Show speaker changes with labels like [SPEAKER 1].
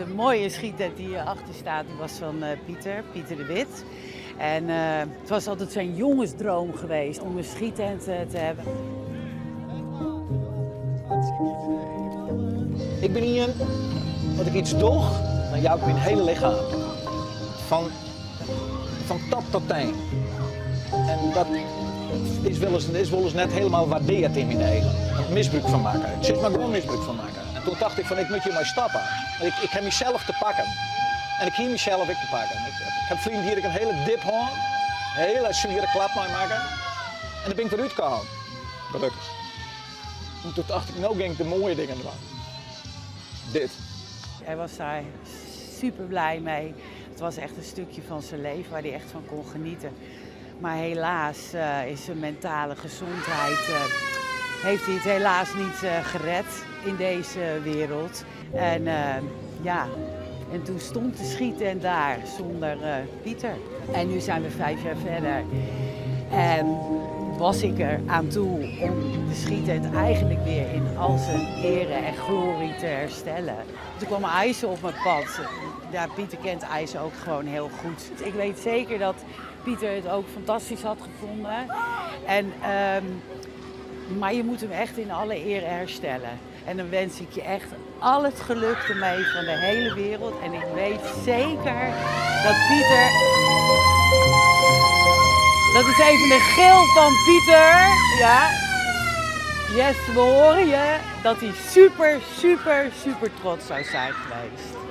[SPEAKER 1] De moaie schiettent die hierachter staat, die was van Pieter, Pieter de Wit. En het was altijd zijn jongensdroom geweest om een schiettent te hebben.
[SPEAKER 2] Ik bin ien, as ik yts doch, dan jou ik myn hiele lichem. Fan, fan top tot tean. En dat is wolris, is wolris net hielendal waardearre yn myn eagen. Misbrûk fan makke. Ik sis mar gewoan misbrûk fan makke. En doe tocht ik fan ik moat hjirmei stoppe. Want ik, ik ha mysels te pakken. En ik hie mysels ek te pakken. Ik, ik ha ferline jier ek in hiele dip hân. In hiele swiere klap meimakke. En dêr bin ik wer útkaam. Gelokkich. En doe tocht ik, no gean ik de moaie dingen dwaan. Dit.
[SPEAKER 1] Hij was daar super blij mee. Het was echt een stukje van zijn leven waar hij echt van kon genieten. Maar helaas is zijn mentale gezondheid, heeft hij het helaas niet gered in deze wereld. En ja, en toen stond de schiettent daar zonder Pieter. En nu zijn we 5 jaar verder. En was ik er aan toe om de schiettent eigenlijk weer in al zijn ere en glorie te herstellen. Toen kwam Eise op mijn pad. Ja, Pieter kent Eise ook gewoon heel goed. Ik weet zeker dat Pieter het ook fantastisch had gevonden. En, maar je moet hem echt in alle eer herstellen. En dan wens ik je echt al het geluk ermee van de hele wereld. En ik weet zeker dat Pieter. Dat is even een gil van Pieter. Ja. Yes, we horen je. Dat hij super, super, super trots zou zijn geweest.